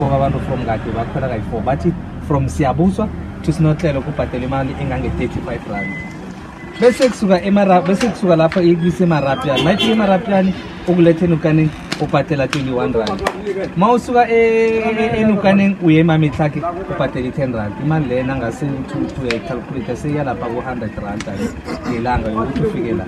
Abantu from kade bakhwela kayi-4, bathi from Siyabuswa to Sinotlelo kubhadela imali engange-R35, bese kusuka bese kusuka lapho ikuyise eMarapyane. Mayifika eMarapyane ukuletha eNukaneng ubhadela R21. Ma usuka eNukaneng uye eMamitlhake ubhadela i-R10. Imali leyo nangase uthi uyayicalculate seyiyalapha ku-R100 ngelanga yokuthi ufike la.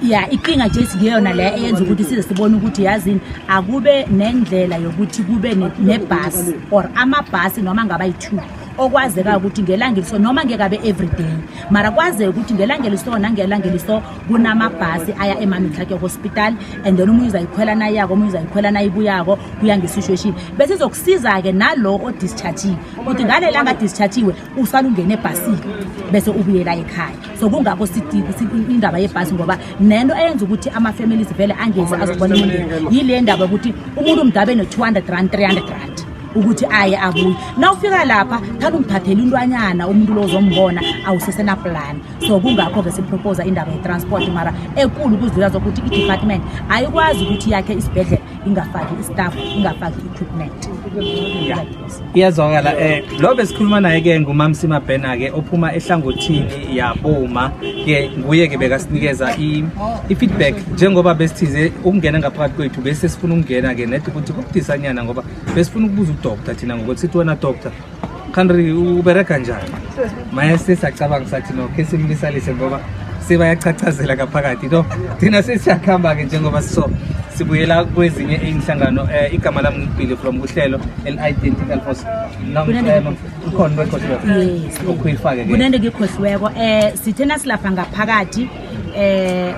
Ya, inkinga nje singeyona le eyenza ukuthi size sibone ukuthi, yazini, akube nendlela yokuthi kube nebhasi or amabhasi noma ngaba yi-two, okwazeka ukuthi ngelanga eliso, noma ngeke abe everyday, mara kwazeka ukuthi ngelanga eliso nangelanga eliso kunamabhasi aya eMamitlhake Hospital, and then omunye uzayikhwela nayiyako, omunye uzayikhwela nayibuyako, kuya nge-situation. Bese izokusiza-ke nalo odischargiwe ukuthi ngale langa adischargiwe usale ungene ebhasini bese ubuyela ekhaya. So kungakho sithi indaba yebhasi, ngoba nento eyenza ukuthi ama-families vele angezi azobona imindeni yile ndaba yokuthi umuntu mdabe ne-R200, R300 ukuthi aye abuye. Nawufika lapha thanda umphathela intwanyana, umuntu lo uzombona awusesenaplan. So kungakho-ke siproposa indaba ye-transport, mara ekulu kuzidlula zokuthi i-department ayikwazi ukuthi yakhe isibhedlela ingafaki i-staff, ingafaki i-equipment. Ya, iyazwakala. Lo besikhuluma naye ke nguMamsima Bhena ke ophuma ehlangothini yaboma ke, nguye ke bekasinikeza i-feedback njengoba besithize ukungena ngaphakathi kwethu, bese sifuna ukungena ke nethi ukuthi kubudisanyana ngoba besifuna ukubuza udoctor thina ngokuthi sithi, "Wena doctor, kanti uberega njani?" Maye sesiyacabanga sathi no, khe simlisalise ngoba sebayachachazela ngaphakathi. No, thina sesiyakuhamba-ke njengoba siso sibuyela kwezinye iy'nhlangano. Igama lami ngibhili from kuhlelo eli-Identical Force. Ikhona into ekhohliweko? Yes. Okhuyifake ke. Kunento engikhohliweko. Sithe nasilapha ngaphakathi,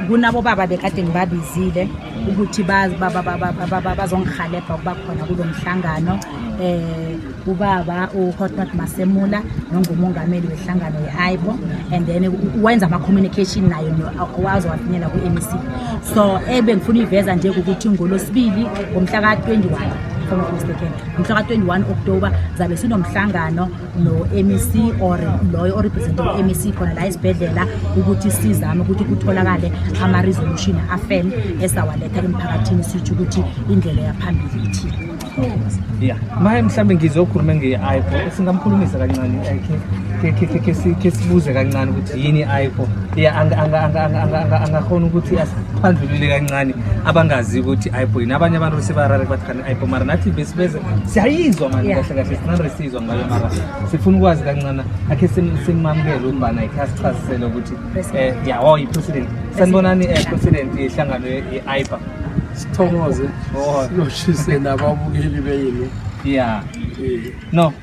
kunabo baba bekade ngibabizile ukuthi bazongihalebha ukuba khona kulo mhlangano, ubaba uHotnot Masemula nongumongameli wehlangano ye-AIPO, and then wenza ama-communication nayo waze wafinyela ku-MEC. So ebengifuna uyiveza nje ukuthi ngolosibili ngomhla ka-21, if I'm not mistaken, ngomhla ka-21 October zabe sinomhlangano no-MEC or loyo orepresente u-MEC khona la esibhedlela, ukuthi sizame ukuthi kutholakale ama-resolution afem esawaletha emphakathini, sitsho ukuthi indlela yaphambili ithini. Ya, maye mhlawumbe ngizokhuluma nge-AIPO, singamkhulumisa kancane, khe sibuze kancane ukuthi yini i-AIPO. Ya, angakhona ukuthi asiphandlulile kancane abangazi ukuthi i-AIPO yini. Abanye abantu sebarare bathi khani i-AIPO, mara nathi besibeze siyayizwa mani. Kahle kahle sinande sizwa ngayo, mara sifuna ukwazi kancane. Akhe simamukele umbana ikhe asichazisele ukuthi ya, oh, i-president. Sanibonani, president yehlangano ye-AIPA. Sithokoze. Oh. Siloshise nababukeli beyini. Ya. No,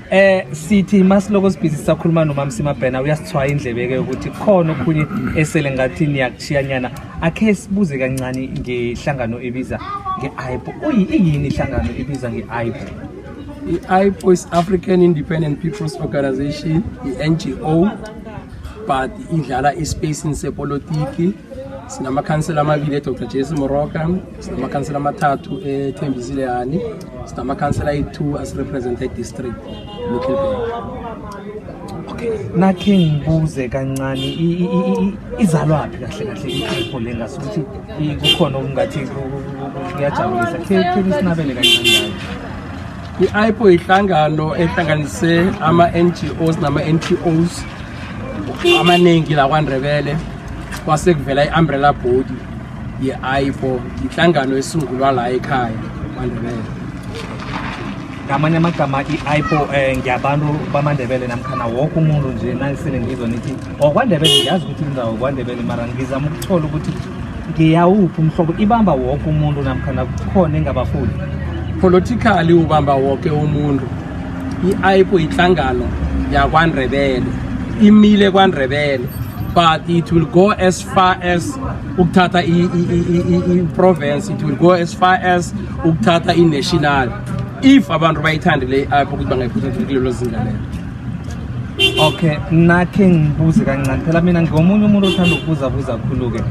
sithi masiloko sibhizi sisakhuluma noMamsima Bhena, uyasithwaya indlebe ke ukuthi khona okhunye esele ngathi niyakushiyanyana. Akhe sibuze kancane ngehlangano ebiza nge-AIPO. Iyini ihlangano ebiza nge-AIPO? I-AIPO is African Independent People's Organization, i-NGO, but idlala i-spacini sepolitiki. Sinamakhansela amabili e-Dr JS Moroka, sinamakhansela amathathu eThembisile Hani, sinamakhansela ayi-2 asirepresente district Middelburg. Okay, nakhe ngibuze kancane, izalwaphi kahle kahle i-AIPO le? Ngasukuthi kukhona okungathi kuyajabulisa, khe nisinabele kancane ngayo. I-AIPO ihlangano ehlanganise ama-NGOs nama-NPOs amaningi la kwaNdebele, kwase kuvela i-umbrella body ye-AIPO, inhlangano esungulwa la ekhaya kwaNdebele. Ngamanye amagama i-AIPO ngiyabantu bamaNdebele namkhana woke umuntu nje? Nasele ngizwa nithi okwaNdebele, ngiyazi ukuthi indawo kwaNdebele, mara ngizama ukuthola ukuthi ngiyawuphi umhlobo, ibamba woke umuntu namkhana kukhona engabafuni? Politically ubamba woke umuntu. I-AIPO inhlangano yakwaNdebele, imile kwaNdebele, but it will go as far as ukuthatha i-province, it will go as far as ukuthatha i-national if abantu bayithandile i-AIPO ukuthi bangayiphutha kulelo zinga lelo. Okay, nakhe ngibuze kancane phela, mina ngomunye umuntu othanda ukubuza buza kakhulu-ke.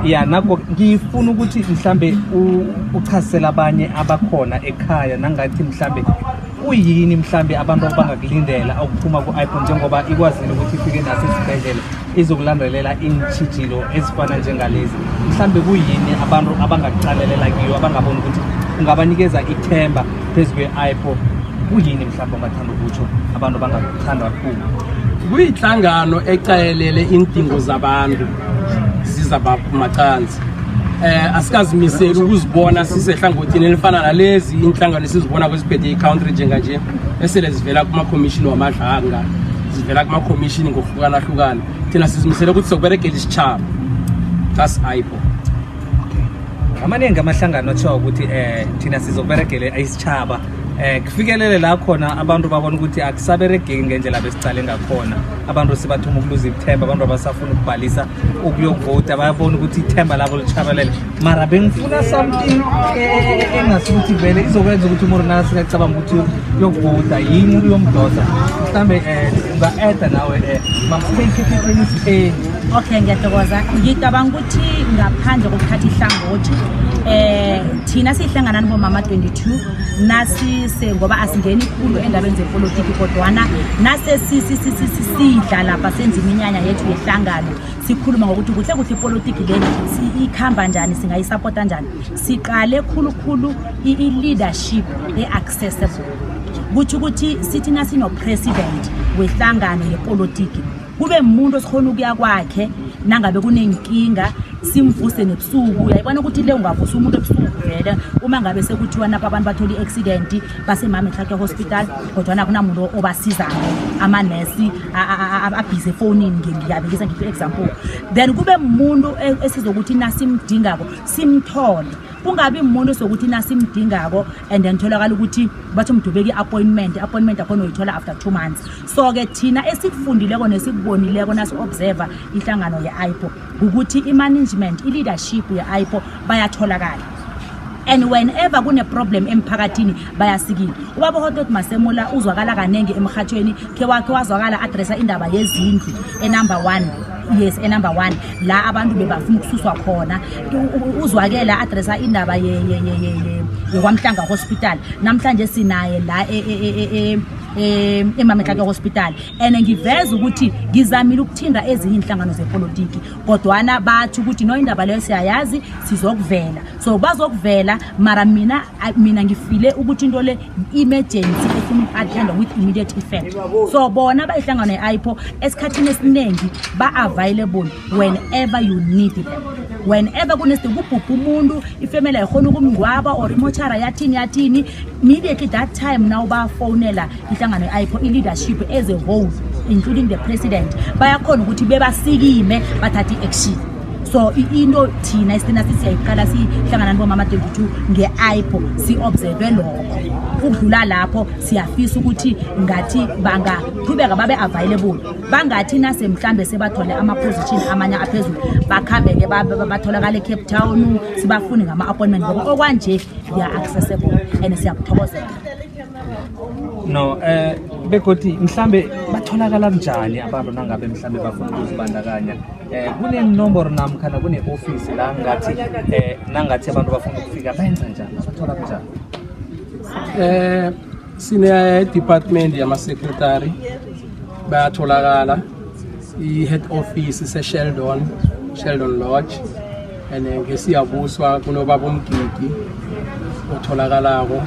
Ya, nakho ngifuna ukuthi mhlambe uchazisele abanye abakhona ekhaya nangathi mhlambe kuyini mhlambe abantu abangakulindela okuphuma ku-AIPO, njengoba ikwazile ukuthi ifike nasesibhedlela izokulandelela iintjhijilo ezifana njengalezi. Mhlambe kuyini abantu abangakuqalelela kiyo, abangaboni ukuthi ungabanikeza ithemba phezu kwe-AIPO Kuyini mhlawumbe ongathanda ukutsho abantu bangakuthanda kakhulu? Kuyinhlangano ecayelele iindingo zabantu zizabamacansi. Asikazimiseli ukuzibona sisehlangothini elifana nalezi inhlangano esizibona kweziphethe i-country njenganje, esele zivela kuma-commission wamadlanga, zivela kuma-commission ngokuhlukanahlukana. Thina sizimisele ukuthi sokuberegela isitshaba. That's AYIPO. Amaningi amahlangano athiwa ukuthi thina sizokuberegele isitshaba, kufikelele la khona abantu babona ukuthi akusaberegeki ngendlela besicale ngakhona. Abantu sebathoma ukuluza ithemba, abantu abasafuna ukubhalisa ukuyokuvota, bayabona ukuthi ithemba labo litshabalele. Mara bengifuna something engasukuthi vele izokwenza ukuthi umuntu nasikacabanga ukuthi uyokuvota yini uyomdosa. Mhlambe unga-eda nawe, mamsiphe. Okay, ngiyathokoza. Ngicabanga ukuthi ngaphandle kokuthatha ihlangothi, thina sihlangana nibomama 22 nasise, ngoba asingeni khulu endabeni zepolitiki, kodwana nase sidla lapha senza iminyanya yethu yehlangano, sikhuluma ngokuthi kuhle kuhle ipolitiki le ikhamba njani, singayisapota njani. Siqale khulukhulu i-leadership e-accessible, kutho ukuthi sithi nasino-president wehlangano yepolitiki, kube umuntu esikhona ukuya kwakhe nangabe kunenkinga, simvuse nebusuku. Uyayibona ukuthi le ungavusa umuntu ebusuku vele, uma ngabe sekuthiwa napha abantu bathola i-accident, basemama ehlake hospital, kodwana akunamuntu obasizayo, amanesi abhizi efonini. Ngiyabekisa, ngiphe example. Then kube umuntu esizokuthi nasimdingako simthole, kungabi umuntu sokuthi nasimdingako and then tholakala ukuthi bathi umdubeka i-appointment, i-appointment yakhona uyithola after 2 months. So-ke thina esikufundileko nesikubonileko nasi-observer ihlangano ye-AYIPO ukuthi i-management, i-leadership ye-AYIPO bayatholakala, and whenever kune-problem emphakathini bayasikile. Ubaba Hotot Masemola uzwakala kaningi emhathweni, khe wakhe wazwakala addressa indaba yezindlu e-number one, yes, e-number one la abantu bebafuna ukususwa khona. Uzwakela addressa indaba yokwamhlanga hospital. Namhlanje sinaye la eMametlake hospital, and ngiveza ukuthi ngizamile ukuthinta ezinye inhlangano zepolitiki, kodwana bathi ukuthi no, indaba leyo siyayazi, sizokuvela. So bazokuvela, mara mina ngifile ukuthi into le i-emergency efuna uku-attenda with immediate effect. So bona bayihlangano ye-AYIPO, esikhathini esiningi ba-available whenever you need them, whenever kunesidingo, kubhubha umuntu, ifamily ayikhona ukumngcwaba or imochara yathini yathini, immediately that time now bafonela ihlangano ye-AYIPO, i-leadership as a whole including the president, bayakhona ukuthi bebasikime bathathe i-action. So into thina esithina sisiyayiqala sihlangana nibomama 22 nge-AYIPO, si-observe lokho. Ukudlula lapho, siyafisa ukuthi ngathi bangaqhubeka babe available, bangathi nase mhlambe sebathole ama-position amanye aphezulu, bakhambe-ke batholakala e-Cape Town, sibafune ngama-appointment, ngoba okwanje they are accessible and siyakuthokozela. No, begodi mhlambe batholakala njani abantu nangabe mhlambe bafuna ukuzibandakanya? Kunenomboro namkhana kune-ofisi la ngathi nangathi abantu bafuna ukufika, benza njani, bathola kanjani? Sine department yama secretary, bayatholakala. I-head office ise Sheldon, Sheldon Lodge, and ngesiyabuswa kunobaba umgidi otholakalako.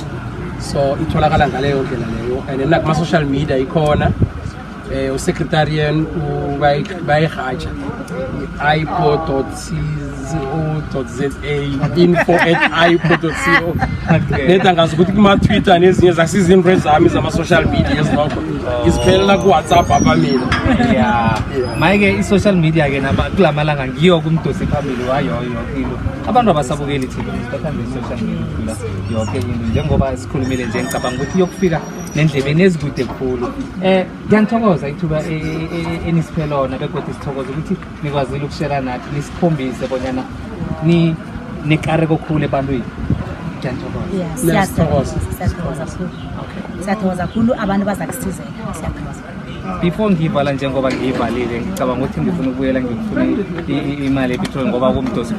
So itholakala ngaleyo ndlela leyo, and nakuma social media ikhona. Usecretarian bayihatsha ayipo.co.za, info@ayipo.co. Neda ngazi ukuthi kuma-Twitter nezinye zasizinto ezami zama-social media ezilokho, ngiziphelela ku-WhatsApp apha mina. Ya, maye-ke i-social media-ke kulamalanga ngiyo kumdosi phambili wayo yoke into. Abantu abasabukeli i-TV, bathanda i-social media ukudlula yoke into. Njengoba sikhulumile nje, ngicabanga ukuthi iyokufika nendlebeni ezikude khulu. Ngiyanithokoza ithuba enisiphe lona, begodwa sithokoza ukuthi nikwazile ukushera nathi, nisikhombise bonyana ni nekareko khulu ebantwini. Ngiyanthokoza. Yeah, Siyathokoza. Siyathokoza kakhulu, siyathokoza khulu. Abantu baza kusizeka, siyathokoza. Before ngiyivala, njengoba ngiyivalile, ngicabanga ukuthi ngifuna ukubuyela ngifuna imali epitroli ngoba kumdosi.